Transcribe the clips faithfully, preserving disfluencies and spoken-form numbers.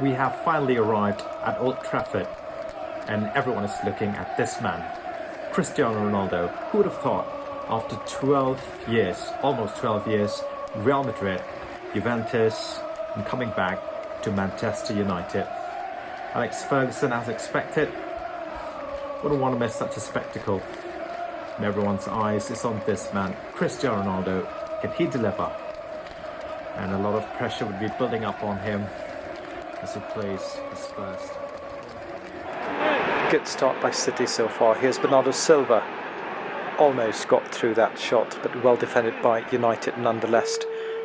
We have finally arrived at Old Trafford, and everyone is looking at this man, Cristiano Ronaldo. Who would have thought, after twelve years, almost twelve years, Real Madrid, Juventus, and coming back to Manchester United? Alex Ferguson, as expected, wouldn't want to miss such a spectacle. And everyone's eyes is on this man, Cristiano Ronaldo. Can he deliver? And a lot of pressure would be building up on him as he plays his first. Good start by City so far. Here's Bernardo Silva. Almost got through that shot, but well defended by United nonetheless.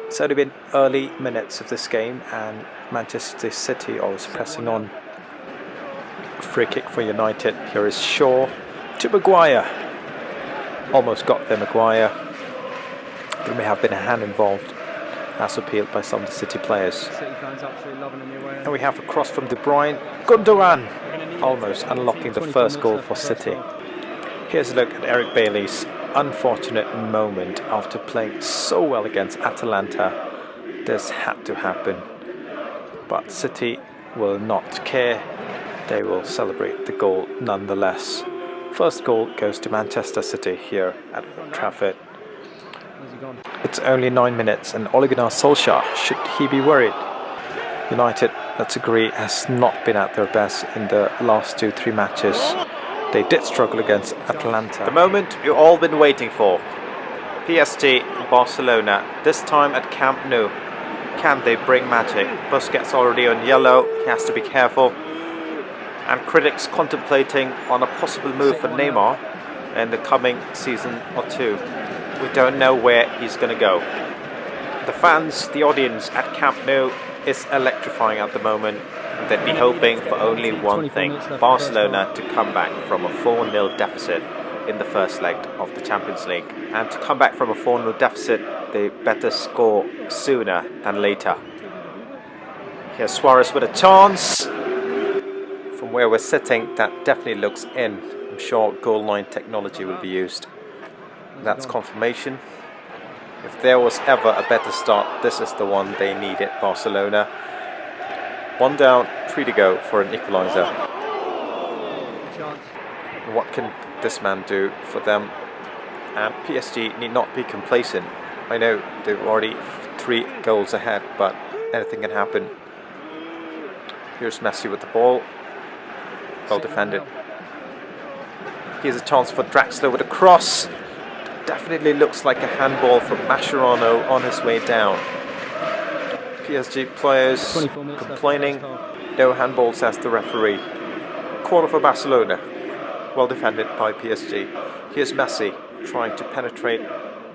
It's only been early minutes of this game, and Manchester City always pressing on. Free kick for United. Here is Shaw to Maguire. Almost got there, Maguire. There may have been a hand involved, as appealed by some of the City players. And we have a cross from De Bruyne. Gundogan almost unlocking the first goal for City. Here's a look at Eric Bailly's unfortunate moment after playing so well against Atalanta. This had to happen. But City will not care. They will celebrate the goal nonetheless. First goal goes to Manchester City here at Old Trafford. It's only nine minutes, and Ole Gunnar Solskjaer, should he be worried? United, let's agree, has not been at their best in the last two, three matches. They did struggle against Atalanta. The moment you've all been waiting for. P S G, Barcelona, this time at Camp Nou. Can they bring magic? Busquets already on yellow, he has to be careful. And critics contemplating on a possible move for Neymar in the coming season or two. We don't know where he's going to go. The fans, the audience at Camp Nou is electrifying at the moment. They'd be hoping for only one thing, Barcelona to come back from a four nil deficit in the first leg of the Champions League. And to come back from a four nil deficit, they better score sooner than later. Here's Suarez with a chance. From where we're sitting, that definitely looks in. I'm sure goal line technology will be used. That's confirmation. If there was ever a better start, this is the one they needed, Barcelona. One down, three to go for an equaliser. What can this man do for them? And P S G need not be complacent. I know they're already three goals ahead, but anything can happen. Here's Messi with the ball. Well defended. Here's a chance for Draxler with a cross. Definitely looks like a handball from Mascherano on his way down. P S G players complaining. No handball, says the referee. Corner for Barcelona. Well defended by P S G. Here's Messi trying to penetrate.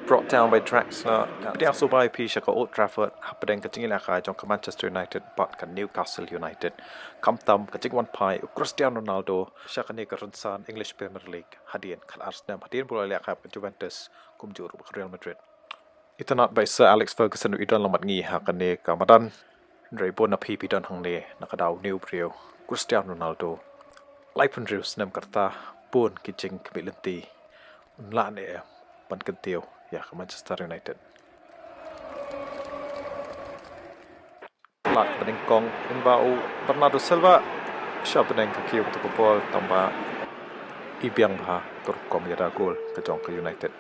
Brought down by Draxler. Ka pdiang sngewbha ïa phi sha ka Old Trafford hapdeng ka jingïalehkai jong ka Manchester United bad ka Newcastle United. Khamtam ka jingwan phai u Cristiano Ronaldo sha kane ka rynsan English Premier League hadien khatar snem, hadien ba u la ïalehkai bad ka Juventus kumjuh ruh bad ka Real Madrid. Itynnad ba i Sir Alex Ferguson u don lang bad ngi ha kane ka madan. Hynrei bun na phi phi don hangne na ka daw une u briew, Cristiano Ronaldo. Laiphew hynriew snem ka rta, bun ki jingkhmih lynti un lah ne em ban kyntiew ïa ka Manchester United. Lad ka banyngkong lyngba u Bernardo Silva. Sha bneng ka kiew kata ka bol, tangba i biang bha ka rukom ïada gol ka jong ka United.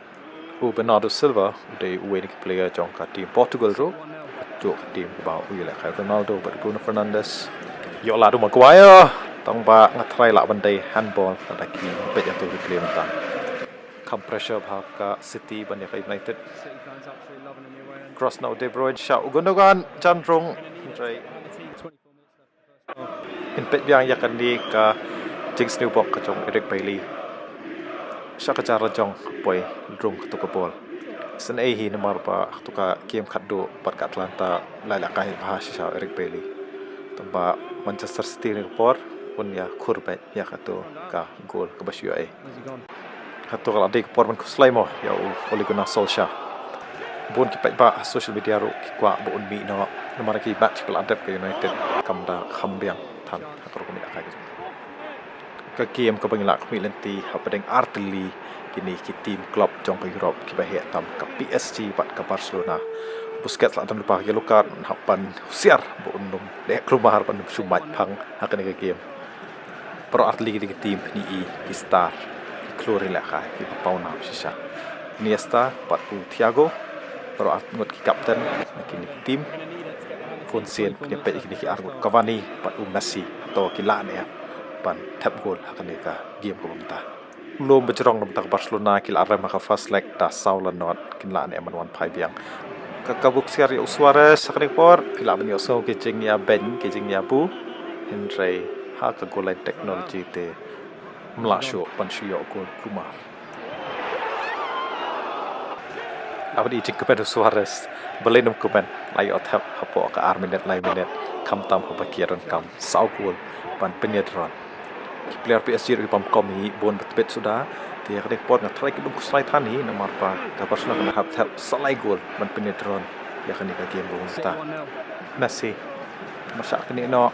U Bernardo Silva u dei uwei na ki player jong ka team Portugal ruh, kajuh ka team kaba u ïalehkai Ronaldo bad Bruno Fernandes. Ïoh lad u Maguire, tangba nga tharai lah ban dei handball, lada ki peit ïa ka replay mynta. Kham pressure bha ka City ban ïa ka United. Cross na u De Bruyne, sha u Gundogan, jan rung, hynrei ngin peit biang ïa kane ka jingsniew bok ka jong Eric Bailly. Sha ka jar la jong, ka poi rung katu ka bol. Sngewsih hi namar ba katu ka game khatduh bad ka Atalanta la ïalehkai bha shisha u Eric Bailly. Tangba Manchester City kane ka por un ïa khur beit ïa katu ka gol kaba shu ïoh ei. Hato ka la dei ka por ban khuslai mo ïa u Ole Gunnar Solskjaer? Bun ki paidbah ha social media ruh ki kwah ba un mih noh namar ki match ba la dep ka United kam da kham biang than ha ka rukom ïalehkai ka jong. Ka game kaba ngi la khmih lynti hapdeng ar tylli kine ki team club jong ka Europe kiba heh tam, ka P S G bad ka Barcelona. Busquets la don lypa ka yellow card, hap ban husiar ba un ym leh kulmar, ban ym shu mait phang ha kane ka game. Baroh artylli ki team pynïohi ki star, ki khlur ïalehkai kiba pawnam shisha. Iniesta bad u Thiago, baroh arngut ki captain na kine ki team. Bun sien phin ïa peit ïa kine ki arngut, Cavani bad u Messi, to ki lah ne em ban thep gol ha kane ka game kaba mynta. U lum ba jrong na bynta ka Barcelona, ki la rem ha ka first leg da saw la nod, kin lah ne em ban wan phai biang. Ka, ka buk siar ïa u Suarez ha kane ka por, phi lah ban ïohsngew ki jingïabeiñ, ki jingïabu. Hynrei ha ka goal line technology te ym lah shuh ban shu ïoh gol kulmar. Lah ban i jingkmen u Suarez, balei nym kmen, la ïoh thep hapoh ka ar minit, lai minit, khamtam haba ki ïa donkam saw gol ban pynïadron. Ki player P S G ruh ki bam kum hi bun bha tbit suda. Te ha kane ka por nga tharai ki dum khuslai than hi namar ba ka Barcelona ka hap thep sa lai gol ban pynïadron ïa kane ka game ba mynta. Messi, marshah kane noh.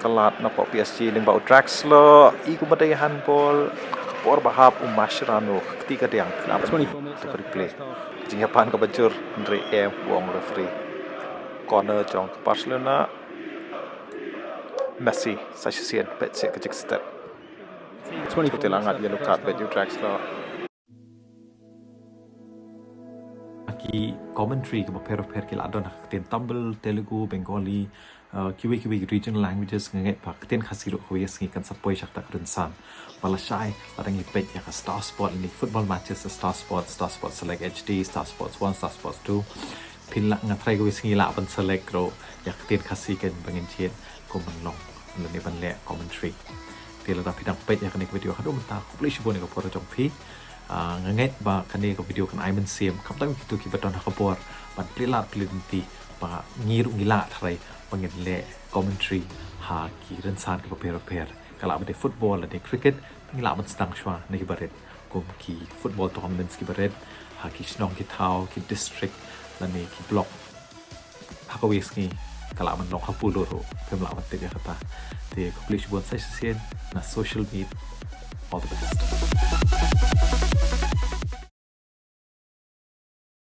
Ka lad na poh P S G lyngba u Draxler, i kumba dei handball. Ka por ba hap u Mascherano, ka kti ka diang, ka lad. Twenty-four minutes left. Replay. Jingïapan kaba jur, hynrei em, u ong referee. Corner jong ka Barcelona. Messi, sa shisien, peit seh ka jingstet. Twenty-four minutes left. Te la ngat yellow card beit ïa u Draxler. Ki commentary kiba pher pher ki la don ha ka ktien Tamil, Telugu, Bengali, uh, kiwei kiwei regional languages. Nga ngeit ba ka ktien Khasi ruh kawei ka sngi kan sa poi sha kata ka rynsan. Ba lashai lada ngi peit ïa ka Star Sport, ïa ki football matches ha Star Sport, Star Sport Select H D, Star Sports One, Star Sports Two. Phin lah, nga tharai kawei ka sngi lah ban select ruh ïa ka ktien Khasi kan ba ngin jied kum ban long lane ban leh commentary. Te lada phi dang peit ïa kane ka video haduh mynta, khublei shibun ïa ka por jong phi. Ah, nga ngeit ba kane ka video kan ai mynsiem, khamtam kito kiba don ha ka bor, ban plie lad plie lynti, ba ngi ruh ngi lah tharai ba ngin leh commentary ha ki rynsan kiba pher pher. Ka lah ban dei football lane cricket, ngi lah ban sdang shuwa na kiba rit, kum ki football tournaments kiba rit ha ki shnong ki thaw, ki district lane ki block. Ha kawei ka sngi ka lah ban long ha Polo ruh, phim lah ban tip ïa kata. Te khublei shibun, sa shisien na Social Meet. All the best.